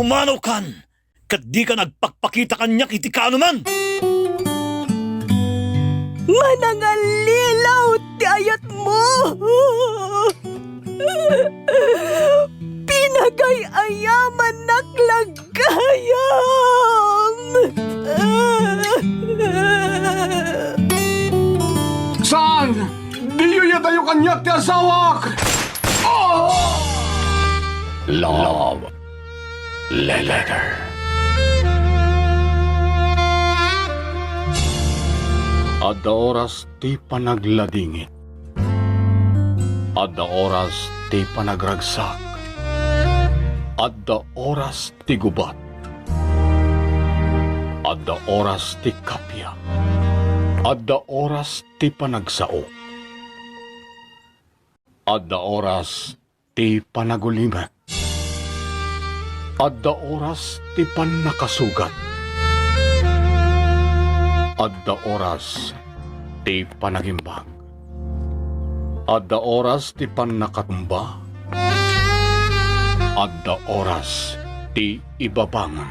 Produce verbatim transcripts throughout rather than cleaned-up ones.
Mano kan, ket dika nagpakpakita kaniak iti kaanoman. Manangallilaw ti ayatmo. Pinagay-ayamannak la gayam. Saan? Diyo iyadayo kaniak ti asawak! Ah! Love Letter. Adda oras ti panagladingit. Adda oras ti panagragsak. Adda oras ti gubat. Adda oras ti kappia. Adda oras ti panagsao. Adda oras ti panagulimek. Adda oras ti pannakasugat. Adda oras ti panagimbag. Adda oras ti pannakatumba. Adda oras ti ibabangon.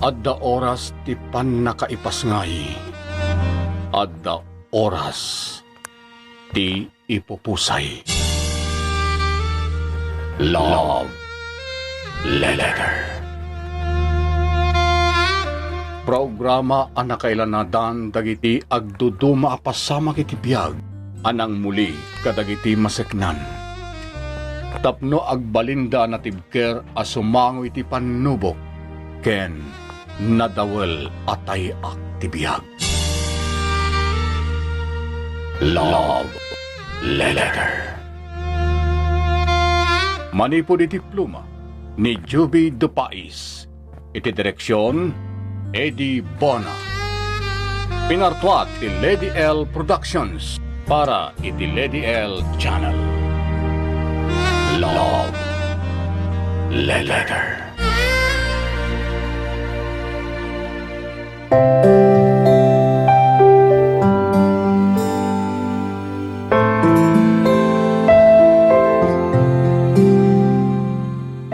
Adda oras ti pannakaipasngay. Adda oras ti ipupusay. Love Letter. Programa a nakailanadan dagiti agduduma a pasamak iti biag a nangmuli kadagiti maseknan. Tapno agbalinda a natibker a sumango iti pannubok ken nadawel a tay-ak ti biag. Love Letter. Manipud iti pluma ni Juby Dupais, iti direksion, Eddie Bona. Pinartuat ti Lady L Productions para iti Lady L Channel. Love Letter.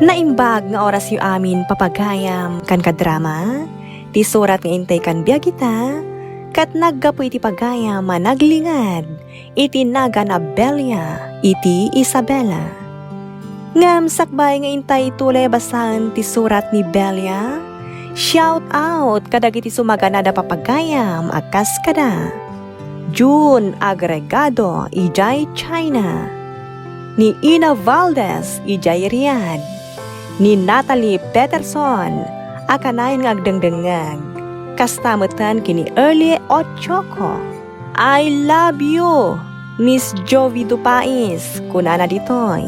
Naimbag nga orasyo amin, papagayam, kan kadrama, ti surat nga intay kan biag ita, ket naggapu iti pagayam a naglingad iti nagan a Belia iti Isabela. Ngem sakbay nga intay tulay a basaen ti surat ni Belia, shout out kadagiti sumaganad a papagayam a kas kada June Agregado idiay China, ni Ina Valdez idiay Riyadh, ni Natalie Peterson a kanayon nga agdengdengngeg, kasta metten ken ni Early Ochoco. "I love you, Miss Jovi Dupais," kunana ditoy.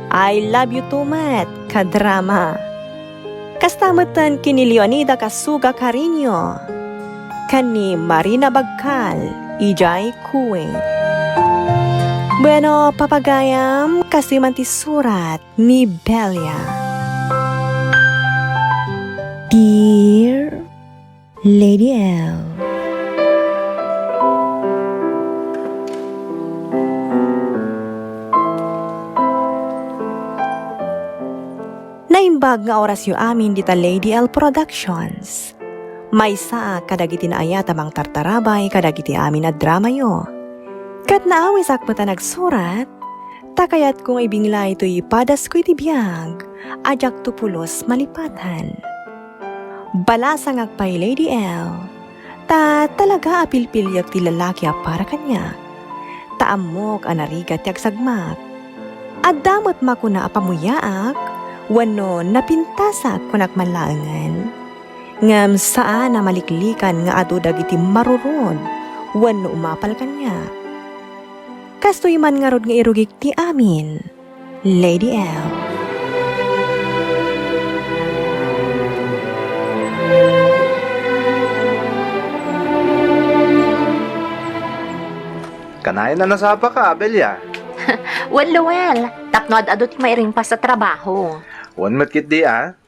"I love you too met, kadrama." Kasta metten ken ni Leonida Kasuga Cariño ken ni Marina Bagkal idiay Kuwait. Bueno, papagayam, kastoy man ti surat ni Belia. Dear Lady L. Naimbag nga orasyo amin dita Lady L Productions. Maysaak kadagiti naayat a mangtartarabay kadagiti amin a dramayo. Ket naawisak met a nagsurat, ta kayatko nga ibinglayto iti padasko iti biag a diakto pulos malipatan. Balasangak pay, Lady L, ta talaga a pilpiliek ti lalaki a para kaniak, ta ammok a narigat ti agsagmak. Adda met makuna a pamuyaak wenno napintasak, kunak man laengen. Ngem saan a maliklikan nga adu dagiti marurod wenno umapal kaniak. Kastoy man ngarud nga irugik ti amin, Lady L. Kanayon a nasapaka, Abelia. Wen, Lowell, tapno ad-adu ti mairingpas a trabaho. Wen met ketdi, a.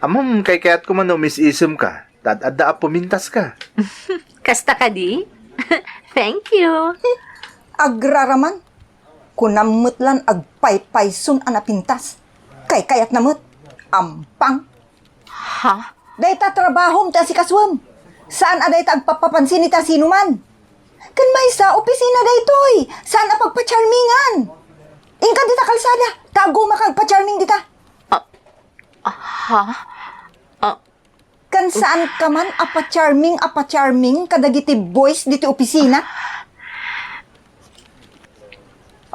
Ammom, kaykayatko man no umis-isemka, ta ad-adda a pumintaska. Kasta kadi? Thank you. Agraraman, kunam met lan agpaypayson a napintas. Kaykayatna met. Ampang. Ha? Dayta trabahom ti asikasuem. Saan a dayta agpapapansin iti asinoman. Ken maysa, opisina daytoy. Saan a pagpacharmingan. Inka dita kalsada. Taguma ka agpacharming dita. Ah, ha? Ah, Ken saanka man a pa-charming, a pa-charming kadagiti boys diti opisina?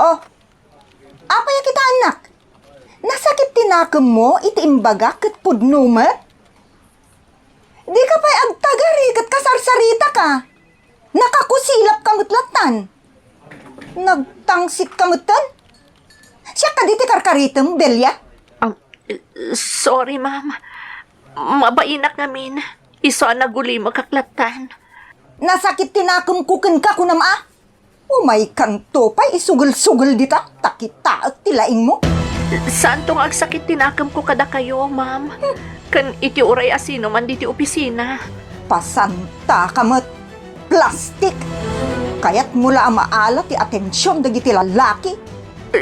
Oh, apay a kitaennak? Nasakit ti nakemmo iti imbagak ket pudno met? Dika pay agtagari ket kasarsaritaka. Nakakusilapka met lattan. Nagtangsitka metten. Siak kadi ti karkaritem, Belia? Um, sorry, ma'am. Mabainak ngamin. Isu a nagulimekak lattan. Nasakit ti nakemko kenka, kunam a? Umaykanto pay isugel-sugel dita, ta kitaek ti laingmo. Saanto nga agsakit ti nakemko kadakayo, ma'am. Ken iti uray a sino man diti opisina. Pasantaka met. Plastik! Kayatmo la a maala ti atension dagiti lallaki?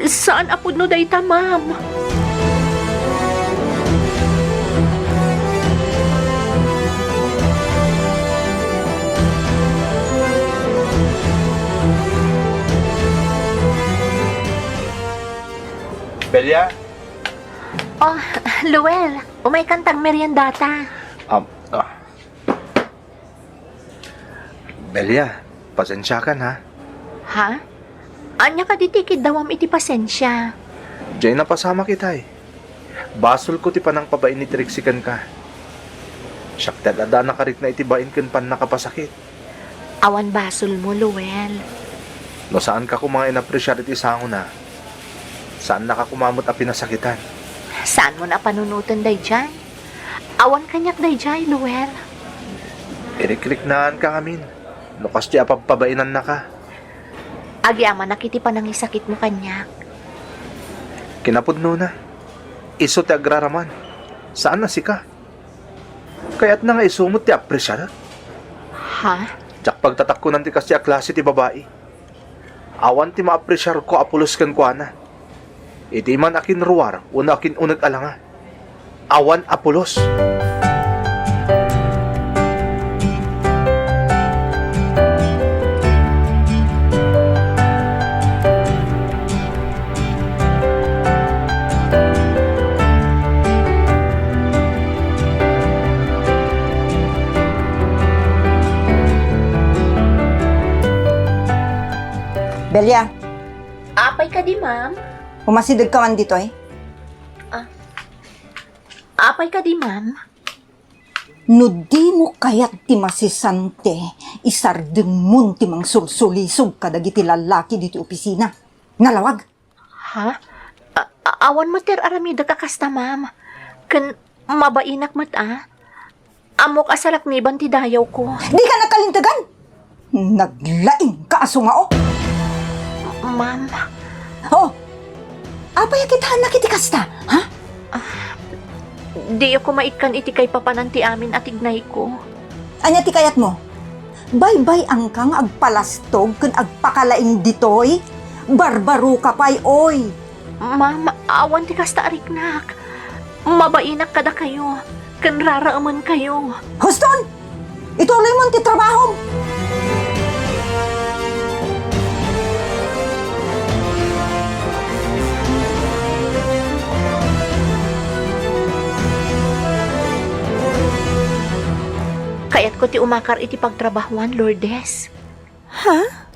Saan a pudno dayta, ma'am. Belia? Oh, Luel, umaykan ta agmeriendata. Um, ah. Belia, pasensiakan, ha? Ha? Ania kadi ti ikiddawam iti pasensia? Diay napasamak itay. Basolko ti panangpabain ni Trixie kenka. Siak ti agadanak a rikna iti bain ken pannakapasakit. Awan basolmo, Luel. No saanka koma nga inapresiar iti sangona, saannaka koma met a pinasakitan. Saanmon a panunoten daydiay? Awan kaniak daydiay, Luel. Irikriknaanka ngamin no kasdiay a pabpabainannaka. Agyamanak iti panangisakitmo kaniak. Kinapudnona, isu ti agraraman, saan a sika. Kayatna nga isu met ti apresiarek. Ha? Diak pagtatakkonan ti kasdiay a klase ti babai. Awan ti maapresiarko a pulos kenkuana. Idi man a kinruar wenno a kin-uneg a langa, awan a pulos. Belia. Apay kadi, ma'am? Umasidegka man ditoy. Ah. Apay kadi, ma'am? No dimo kayat ti masisante, isardengmon ti mangsulsulisog kadagiti lallaki diti opisina. Nalawag? Ha? A-, a-, awan met ti ar-aramidek a kasta, ma'am. Ken mabainak met a. Ammok a salakniban ti dayawko. Dika nakalintegan! Naglaingka a sungao! Ma'am. Oh, apay a kitaennak iti kasta, ha? Ah, diyo koma ikkan iti kaipapanan ti amin a tignayko. Ania ti kayatmo? Baybay-angka nga agpalastog ken agpakalaing ditoy? Barbaroka pay, oy! Ma'am, awan ti kasta a riknak. Mabainak kadakayo, ken raraemenkayo. Huston! Ituloymon ti trabahom! Kayatko ti umakar iti pagtrabahoan, Lourdes. Ha?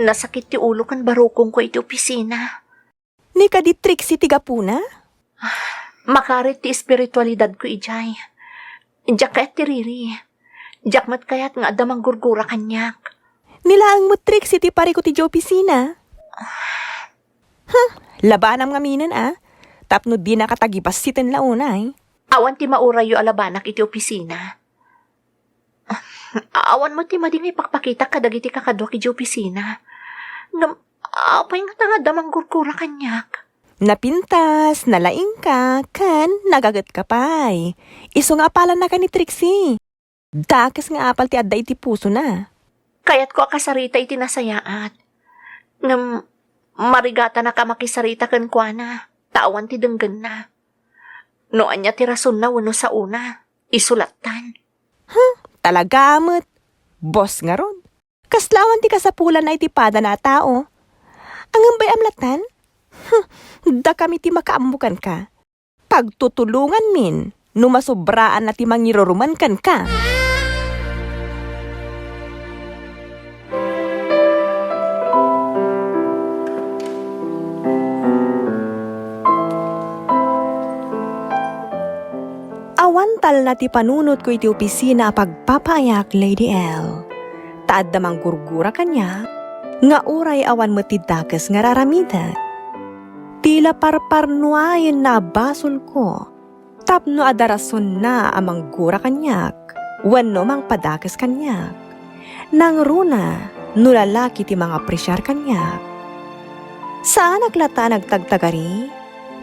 Nasakit ti ulo ken barukongko iti opisina. Ni kadi Trixie ti gapuna? Makarit ti espiritualidadko idiay. Diak kayat ti riri. Diak met kayat nga adda manggurgura kaniak. Ni laeng met Trixie ti parikut idiay opisina. Huh, labanam ngaminen a, tapno dinaka tagibassiten la unay. Awan ti maurayyo a labanak iti opisina. Awan met ti madi nga ipakpakitak kadagiti kakaduak idiay opisina. Ngem, apay ngata nga adda manggurgura kaniak? Napintas, nalaingka, ken nagagetka pay. Isu nga apalannaka ni Trixie. Dakes nga apal ti adda iti pusona. Kayatko a kasarita iti nasayaat. Ngem, marigatanaka a makisarita kenkuana, ta awan ti denggenna. No ania ti rasonna wenno saona, isu lattan. Hmm, talaga met. Boss ngarud. Kasla awan ti kasapulanna iti padana a tao. Ngem bay-am lattan? Hmm, dakami ti makaammo kenka. Pagtutulonganmin no masobraanna ti mangiruruman kenka. Awan talna ti panunotko iti opisina a pagpapaayak, Lady L. Ta adda manggurgura kaniak nga uray awan met ti dakes nga ar-aramidek. Ti la parparnuayenna a basolko tapno adda rasonna a manggura kaniak wenno mangpadakes kaniak. Nangruna no lalaki ti mangapresiar kaniak. Saanak latta a nagtagtagari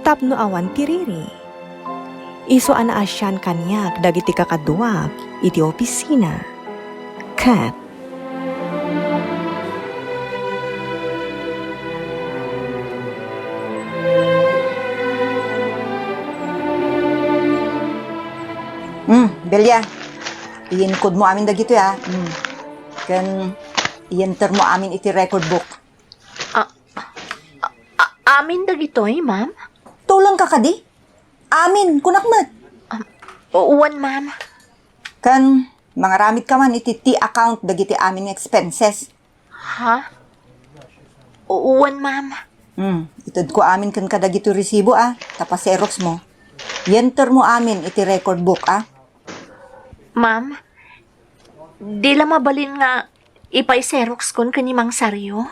tapno awan ti riri. Isu a naasian kaniak dagiti kakaduak iti opisina. Ket Hmm, Belia. Inkudmo amin dagitoy, ah. Hmm. Ken iyentermo amin iti record book. A-, a-, a-, amin dagitoy, ma'am? Tulongka kadi? Amin, kunak met. Um, wen, ma'am. Ken mangaramidka man iti T account dagiti amin nga expenses. Ha? Wen, ma'am. Hmm, itedko amin kenka dagitoy resibo, ah, ta pa-xerox mo. Yentermo amin iti record book, ah. Ma'am, di la mabalin nga ipay-xerox kon ken ni Mang Sario?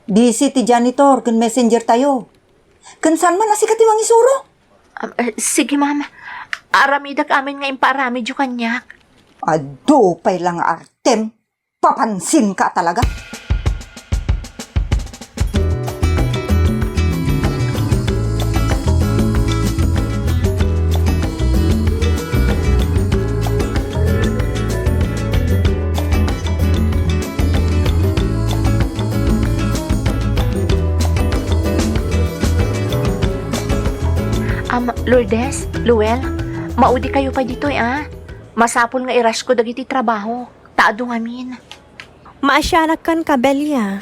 Busy ti janitor ken messenger tayo. Ken saan man a sika ti mangisuro? Um, eh, sige, ma'am. Aramidek amin nga impaaramidyo kaniak. Adu pay la nga artem. Papansinka talaga. Um, Lourdes, Luel, maudi kayo pay ditoy, ah. Masapul nga i-rush ko dagiti trabaho. Ta adu ngamin. Maasianak kenka, Belia.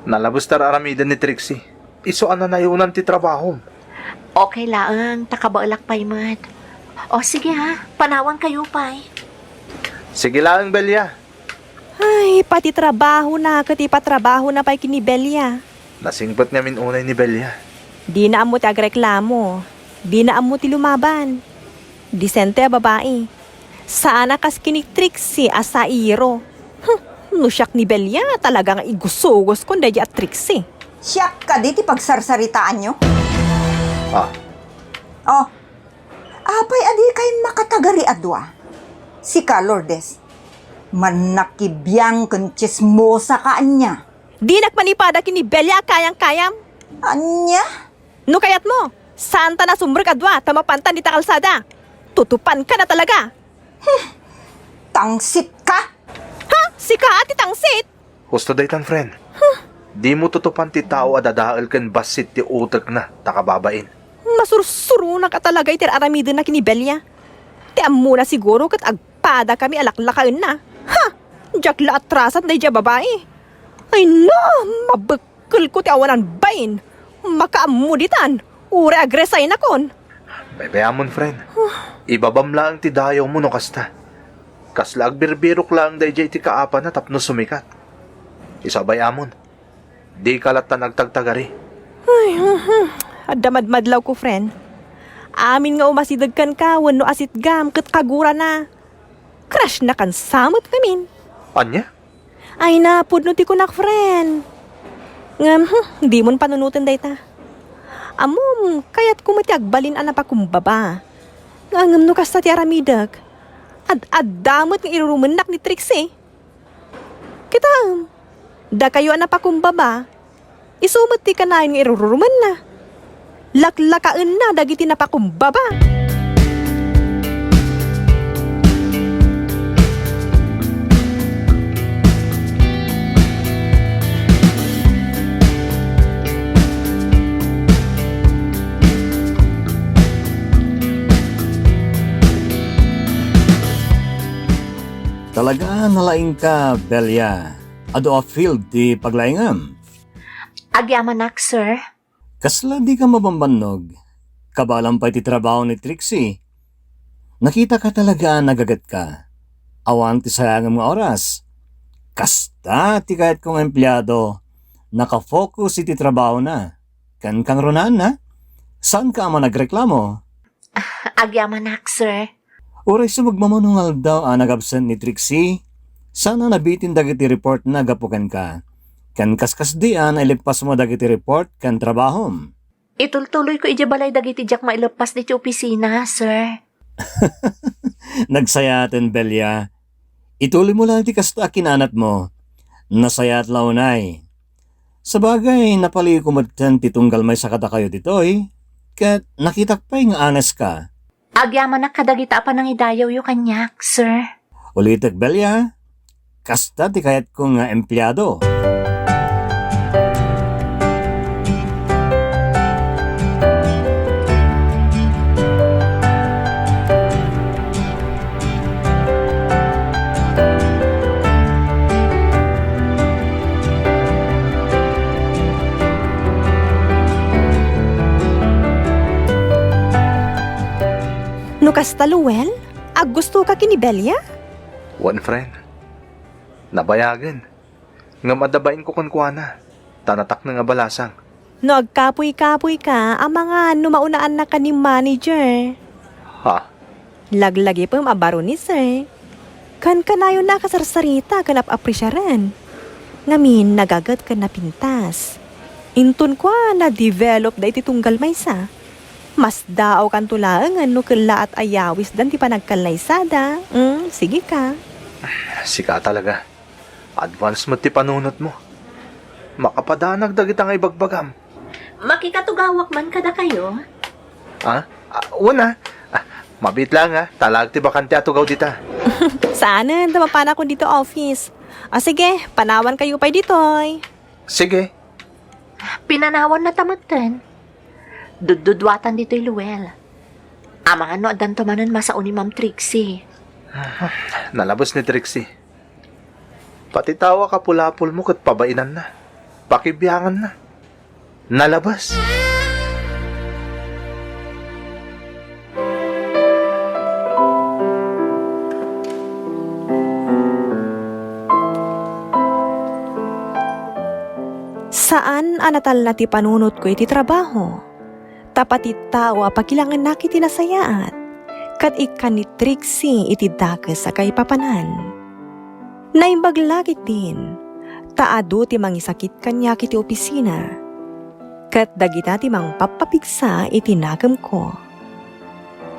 Nalabes ti ar-aramiden ni Trixie. Isu a nanayonan ti trabahom. Okay laeng, ta kabaelak pay met. O, sige ha, panawan kayo pay. Sige laeng, Belia. Ay, pati trabahona ket ipatrabahona pay ken ni Belia. Nasingpet ngamin unay ni Belia. Dina ammo ti agreklamo. Dina ammo ti lumaban. Disente a babai. Saan a kas ken ni Trixie a sairo. Hm, no siak ni Belia, talaga nga igusugoskon daydiay a Trixie. Siak kadi ti pagsarsaritaanyo? Ah. Oh. Apay a dikay makatagari a dua? Sika, Lourdes, mannakibiang ken tsismosa ka ania? Dinak manipada ken ni Belia a kayang-kayam. Ania? No kayatmo, saanta nasumrek a dua ta mapantan dita kalsada. Tutupanka na talaga. Hmm. Tangsit ka! Ha? Sika a ti tangsit? Husto daytan, friend. Huh. Dimo tutupan ti tao a dadael ken bassit ti utekna ta kababain. Masursuronak a talaga iti ar-aramidenna ken ni Belia. Ti ammona siguro ket agpadakami a laklakaenna. Ha! Diak la atrasan daydiay a babai. Ay no, mabek- Kelko ti awanan bain. Makaammo ditan. Uray agresaynakon. Baybayamon, friend. Ibabam laeng ti dayawmo no kasta. Kasla agbirbirok laeng daydiay ti kaapana tapno sumikat. Isu a bay-amon. Dika lattan agtagtagari. Ay, mhm. Adda madmadlawko, friend. Amin nga umasideg kenka wenno asitgam ket kagurana. Crush na kan sa met ngamin. Ania? Ay, napudno ti kunak, friend. Ngem, hmm, dimon panunoten dayta. Ammom, kayatko met ti agbalin a napakumbaba. Ngem no kasta ti aramidek, ad-adda met nga irurumennak ni Trixie. Kitaem, dakayo a napakumbaba, isu met ti kanayon nga irurumenna. Laklakaenna dagiti napakumbaba. Talaga, nalaingka, Belia. Adu a field ti paglaingam. Agyamanak, sir. Kasla dika mabambannog? Kabaelam pay ti trabaho ni Trixie. Nakitaka talaga a nagagetka. Awan ti sayangem nga oras. Kasta ti kayatko nga empleado. Naka-focus iti trabahona. Ken kangrunaanna, saanka a managreklamo. Agyamanak, sir. Uray sumagmamano nga aldaw a nag-absent ni Trixie, saan a nabitin dagiti reportna gapu kenka. Ken kaskasdi a nailippasmo dagiti report ken trabahom. Itultuloyko idiay balay dagiti diak maileppas ditoy opisina, sir. Nagsayaaten, Belia. Ituloymo laeng ti kasta a kinaanatmo. Nasayaat la unay. Sabagay, napaliyko metten ti tunggal maysa kadakayo ditoy, ket nakitak pay nga honest ka. Agyamanak kadagita a panangidayawyo kaniak, sir. Ulitek, Belia, kasta ti kayatko nga empleado. No kasta, Luel, aggustoka ken ni Belia? Wen, friend. Nabayagen. Ngem adda bainko kenkuana, ta natakneng a balasang. No agkapuy-kapuyka, amangan no maunaannaka ni manager. Ha? Laglagipem a baro ni sir. Kankanayon a kasarsarita ken ap-apresiaren. Ngamin, nagaget ken napintas. Inton kua, na-develop da iti tunggal maysa. Mas daawkanto laengen no kellaat a yawisdan ti panagkallaysada. Mm, sige ka. Sika talaga. Advance met ti panunotmo. Makapadanag dagita nga ibagbagam. Makikatugawak man kadakayo? Ha? Ah, wen a. Ah, mabiit laeng a, ta laeng ti bakante a tugaw dita. Saanen, ta mapanakon ditoy office. O sige, panawankayo pay ditoy. Sige. Pinanawannata metten. Duddudwatan ditoy Luel. Amangan no addanto manen masao ni Ma'am Trixie. Nalabes ni Trixie. Pati tao a kapulapulmo ket pabainanna. Pakibianganna. Nalabes. Saan a natalna ti panunotko iti trabaho. Ta pati tao a pakilangennak iti nasayaat, ket ikkan ni Trixie iti dakes a kaipapanan. Naimbag la ketdin, ta adu ti mangisakit kaniak iti opisina, ket dagita ti mangpappapigsa iti nakemko.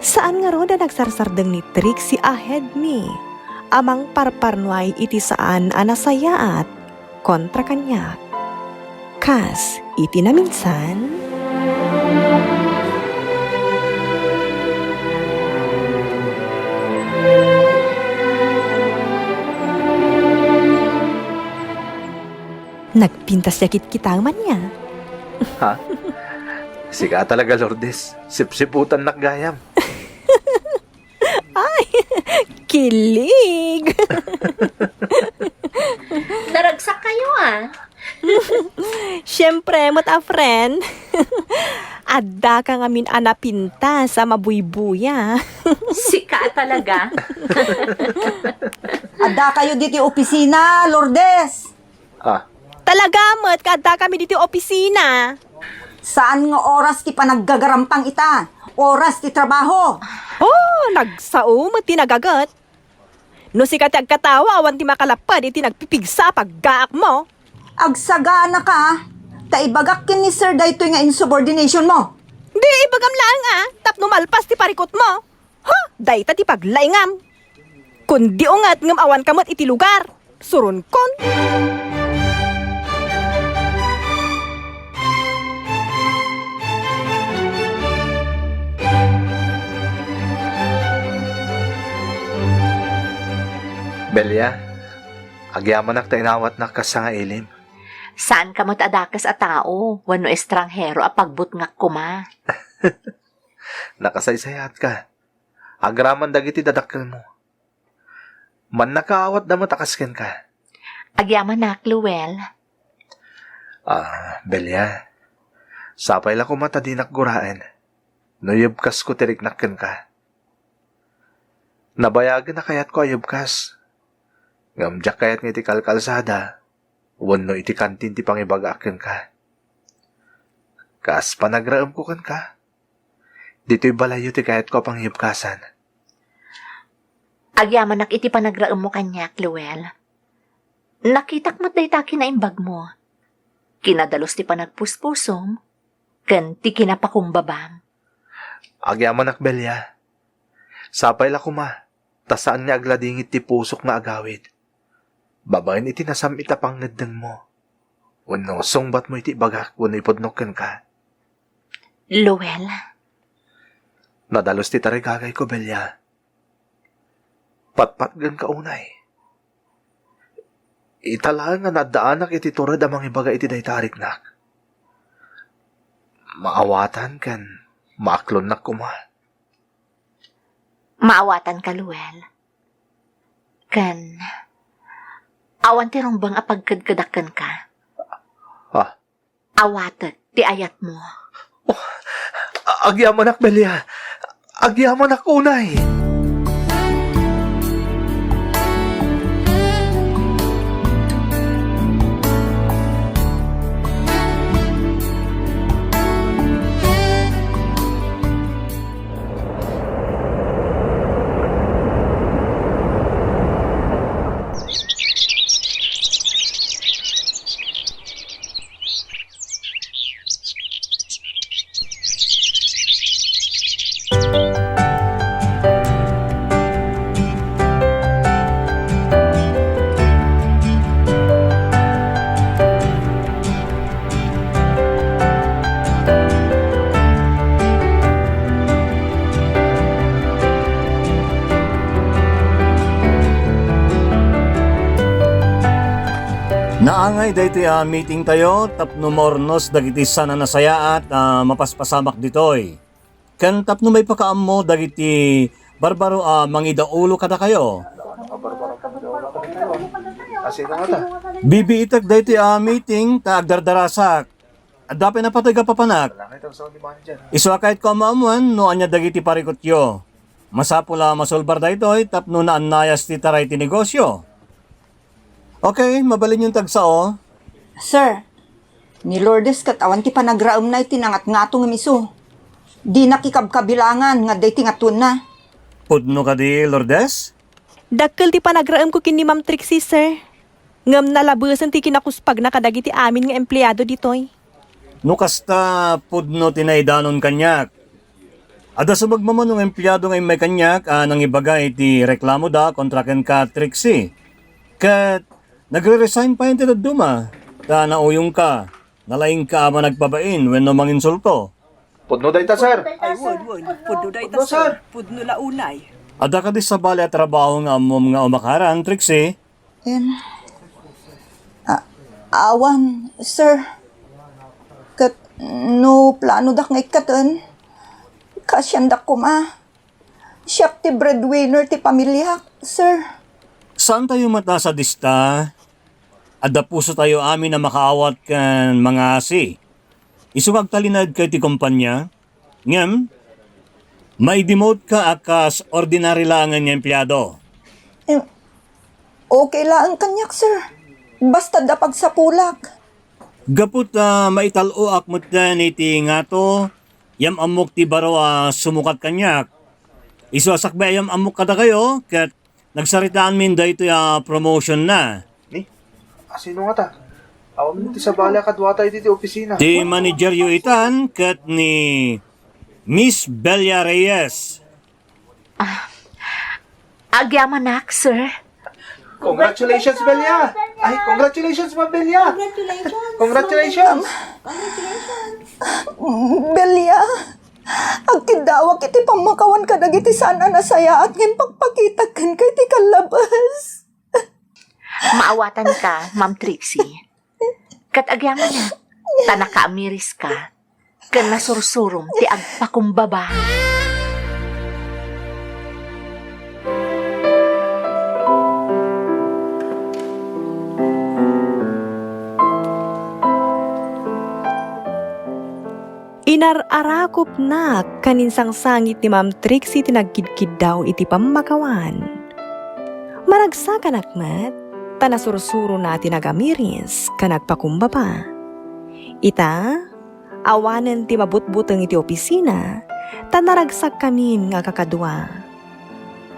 Saan ngarud a nagsarsardeng ni Trixie a head mi a mangparparnuay iti saan a nasayaat kontra kaniak. Kas iti naminsan, nagpintas ya kitkitaemanna. Ha? Sika talaga, Lourdes. Sipsiputannak gayam. Ay, kilig! Naragsak kayo, ah. Siyempre, met a friend. Adda ka ngamin a napintas a mabuybuya. Sika talaga. Adda kayo ditoy opisina, Lourdes. Ah. Talaga met, kaadda kami ditoy opisina. Saan nga oras ti panaggagarampang ita? Oras ti trabaho. Oh, nagsao met ti nagaget. No sika ti agkatawa, awan ti makalapped iti nagpipigsa a paggaak mo. Agsagana ka, ta ibagak ken ni sir daytoy nga insubordination mo. Di ibagam laeng a, tapno malpas ti parikut mo. Ha? Dayta ti paglaingam. Kundi unget ngem awanka met iti lugar. Suronkon. Belia, agyamanak ta inawatnak kas sangailim. Saanka met a dakes a tao wenno estranghero a pagbutngak koma. Nakasaysayaatka. Agraman dagiti dadakkelmo. Mannakaawatda met a kas kenka. Agyamanak, Luel. Ah, Belia, sapay la koma ta dinak guraen no yebkasko ti riknak kenka. Nabayagen a kayatko a yebkas, ngem diak kayat nga iti kalkalsada wenno iti kantin ti pangibagaak kenka. Kas panagraemko kenka, ditoy balayyo ti kayatko a pangyebkasan. Agyamanak iti panagraemmo kaniak, Luel. Nakitak met dayta kinaimbagmo. Kinadalus ti panagpuspusom ken ti kinapakumbabam. Agyamanak, Belia. Sapay la koma ta saan nga agladingit ti pusok nga agawid babaen iti nasam-it a pangngeddengmo wenno sungbatmo iti ibagak wenno ipudnok kenka. Luel. Nadalus ti tarigagayko, Belia. Patpatgenka unay. Ita laeng nga naaddaanak iti tured a mangibaga iti dayta a riknak. Maawatan ken maaklonnak koma. Maawatanka, Luel. Ken awan ti rumbeng a pagkedkedak kenka. Ah. Awatek ti ayatmo. Oh, agyamanak, Belia. Agyamanak unay. Naangay daytoy a meeting tayo tapno maurnos dagiti saan a nasayaat a mapaspasamak ditoy. Ken tapno maipakaammo dagiti barbaro a mangidaulo kadakayo. Bibiitek daytoy a meeting ta agdardarasak. Adda pay napateg a papanak. Isu a kayatko a maammoan no ania dagiti parikutyo. Masapul a masulbar daytoy tapno naannayas ti taray ti negosio. Okay, mabalinyon ti agsao. Sir, ni Lourdes ket awan ti panagraemna iti nangatngato ngem isu. Dina kikabkabilangan nga adda iti ngatoenna. Pudno kadi, Lourdes? Dakkel ti panagraemko ken ni Ma'am Trixie, sir. Ngem nalabesen ti kinakuspagna kadagiti amin nga empleado ditoy. No kasta, pudno ti naidanon kaniak. Adda sumagmamano nga empleado nga immay kaniak a nangibaga iti reklamoda kontra kenka, Trixie. Ket nagre-resign pay ti dadduma, ta nauyongka, nalaingka a managpabain wenno manginsulto. Pudno dayta, sir. Ay, wen, wen. Pudno dayta, Pudno, sir. Sir. Pudno la unay. Adda kadi sabali a trabaho nga ammom nga umakaran, Trixie? Em, a-, awan, sir. Ket no planodak nga ikkaten, kaasiandak koma. Siak ti breadwinner ti pamiliak, sir. Saantayo met a sadista? Adda pusotayo amin a makaawat ken mangaasi. Isu nga agtalinaedka iti kompania, ngem maidemote-ka a kas ordinary laengen nga empleado. Em, okay laeng kaniak, sir. Basta adda pagsapulak. Gapu ta maital-oak metten iti ngato, yam-ammok ti baro a sumukat kaniak. Isu a sakbay a yam-ammok kadakayo, ket nagsaritaanmin daytoy a promotion na. Ni? Asino ngata? Awan ti sabali a kaduatayo ditoy opisina. Ti manageryo itan ket ni Miss Belia Reyes. Ah, agyamanak, sir. Congratulations, Belia! Ay, congratulations, Ma'am Belia! Congratulations! Congratulations! Belia, agkiddawak iti pammakawan kadagiti saan a nasayaat nga impakpakitak kenka iti kallabes. Maawatanka, Ma'am Trixie. Ket agyamanak, ta nakaamiriska, ken nasursurom ti agpakumbaba. Inar-arakupnak ken insangsangit ni Ma'am Trixie ti nagkidkiddaw iti pammakawan. Maragsakanak met, ta nasursurona ti nagamiris ken nagpakumbaba. Ita, awanen ti mabutbuteng iti opisina, ta naragsakkamin nga kakadua.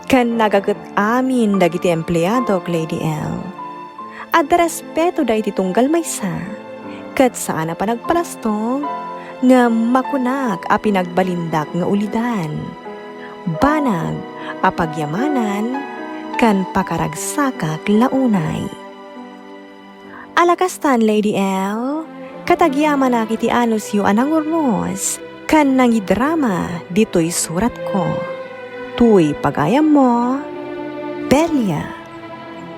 Ken nagaget amin dagiti empleadok, Lady L. Adda respetoda iti tunggal maysa, ket saan a panagpalastog, ngem makunak a pinagbalindak nga ulidan, banag a pagyamanan, ken pakaragsakak la unay. Ala kastan, Lady L, katagyamanak iti anusyo a nangurnos ken nangidrama ditoy suratko. Toy pagayammo, Belia,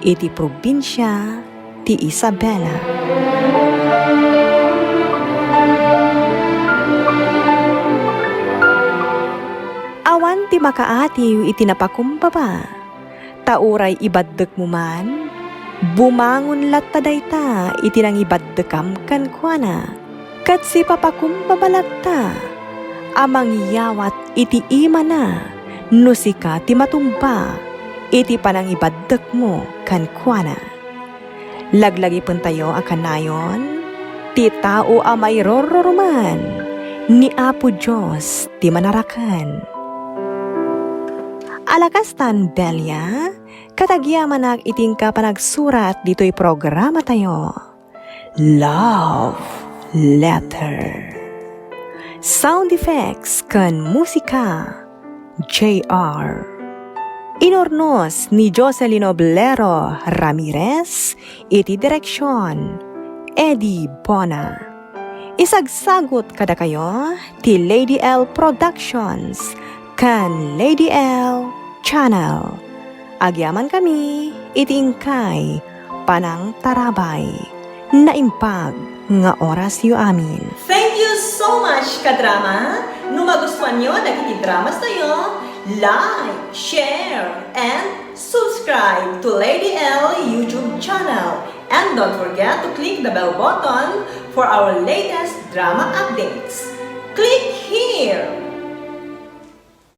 iti probinsia ti Isabela. Awan ti makaatiw iti napakumbaba. Ta uray ibaddekmo man, bumangon latta dayta iti nangibaddekam kenkuana, ket sipapakumbaba latta a mangyawat iti imana no sika ti matumba iti panangibaddekmo kenkuana. Laglagipentayo a kanayon ti tao a mairurruruman ni Apo Dios ti Manaraken. Ala kastan, Belia, katagyamanak iti inka panagsurat ditoy programatayo. Love Letter. Sound effects ken musika, J R. Inurnos ni Jocelyn Oblero Ramirez, iti direksion, Eddie Bona. Isagsagut kadakayo ti Lady L Productions ken Lady L Channel. Agyamankami iti inkay panangtarabay. Naimbag nga orasyo amin. Thank you so much, kadrama! No magustuanyo dagiti dramas tayo, like, share, and subscribe to Lady L YouTube channel. And don't forget to click the bell button for our latest drama updates. Click here!